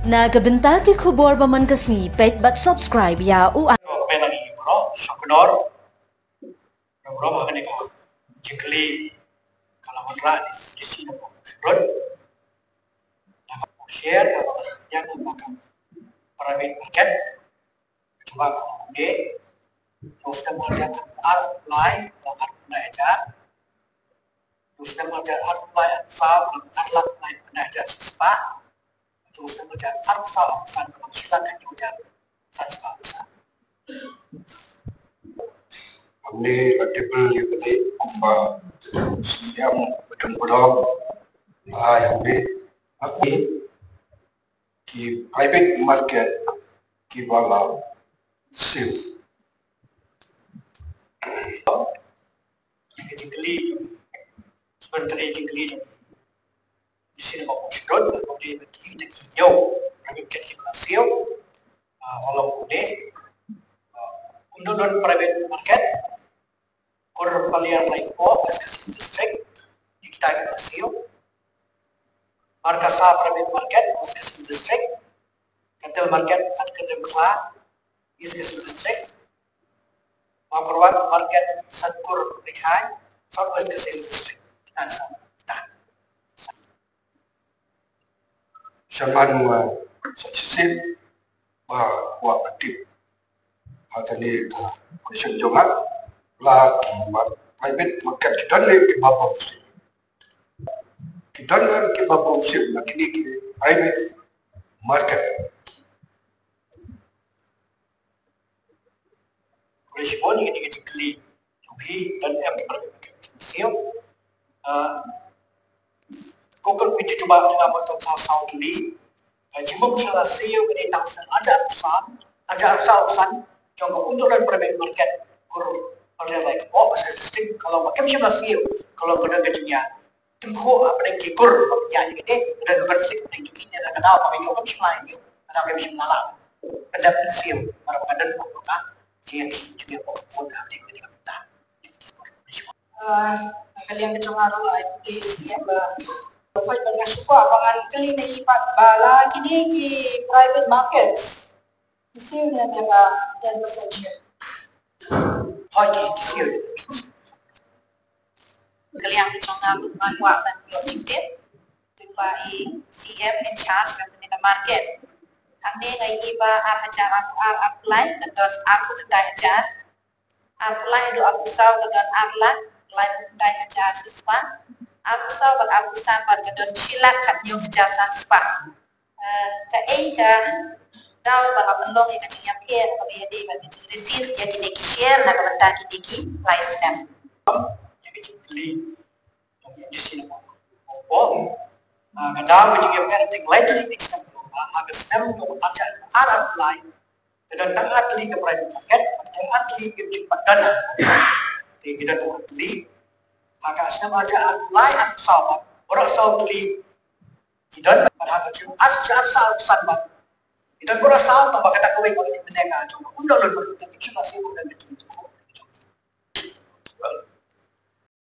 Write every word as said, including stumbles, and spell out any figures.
Na ka bynta ki khubor ba man ka sngi, peit bad subscribe ïa u. Ko pela ni bro, shokdor. Bro, ha kane ka jingkylli ka la wanrah ni di sini ko. Bro. Na ka share ka ba yang ba ka private market. Cuba ko ne. Terus dah macam ar lai, ar lai aja. Terus dah macam ar lai, ar lai, ar lai, ar lai aja sispa. Terus dah macam ar lai, ar lai, silakan juga. Sispa, sispa. Ani la table ïa kane kumba siam betul betul. Ai ani aku ki private market ki ba la siew. Ki jingkylli, sebentar jingkylli. Di sini ba sdot ba ki, ki, ki ïoh private market ki ba la siew. Ah, ha long kumne. Ah, Umdonglon private market, Kur Paliar Laikipok, West Khasi Hills District, di kita ki ba la siew. Markasa private market, West Khasi Hills District. Katil market, At Kyrteng Khla, East Khasi Hills District. Mawkyrwat market, Sankur Rikhai, South West Khasi Hills District. Kita sa, kita. Shaman wa sa chisit ba wa atip. Ha kane ka question jong nga, la ki ma private market ki don le ki ba bom siew. Ki don le ki ba bom siew na kine ki private market. Khublei shibun ïa kine ki jingkylli jong phi, don em ki private market siew. Ah, ko kan phi ju jubab ïa nga ba tang saw saw tylli. Ka jingmut sha la siew ka dei tang sha arhajar arphew san, arhajar arphew san jong ka Umdonglon private market, Kur Paliar Laikipok, West Khasi Hills District, ka long ba kem shym la siew, ka long ka don ka jingïa tyngkhuh hapdeng ki kur ba ïa ïa ka dei, ka don ka conflict hapdeng ki kit, ka daw ba ka ïoh kem shym la ïoh, ka daw kem shym la lah. Ka dap siew, mar ba ka don ka ka jingïa ki jingïa ka ka pun hapdeng ka dei ka bynta. Ah, ka liang ka jong nga ruh ai khublei C M ba. Hoi ban nga shu kwah ba ngan kylli na i pat ba la kine ki private markets ki siew ne em ïa ka ten percent share? Hoi ki, ki siew. Ka liang ka jong nga ruh nga kwah ban ïoh jingtip. Te kwah i C M in charge ka kane ka market. Hangne nga ïohi ba ar hajar arphew ar, arphew lai ka don arphew khyndai hajar. Arphew lai haduh arphew saw ka don ar lak laiphew khyndai hajar shi spah. Arphew saw bad arphew san pat ka don shi lak khathynñiew hajar san spah. Eh, kaei ka daw ba la pynlong ïa ka jingïapher kaba ïadei bad ka jingreceive ïa kine ki share na ka bynta kine ki lai snem? Ïa ka jingkylli jong ïa ki sien. Ah, ka daw ka jingïapher te lai tylli ki snem. Ah, ha ka snem jong arhajar arphew lai. Ka don tang ar tylli ka private market, tang ar tylli ki jingpatdon. Te ki don tang ar tylli. Ha ka snem arhajar arphew lai arphew saw pat, baroh saw tylli ki don, bad ha ka snem arhajar arphew saw arphew san pat ki don baroh saw, tang ba kata kawei ka dei ka jong ka Umdonglon, ka jong ka siew ka don ka jingtynjuh.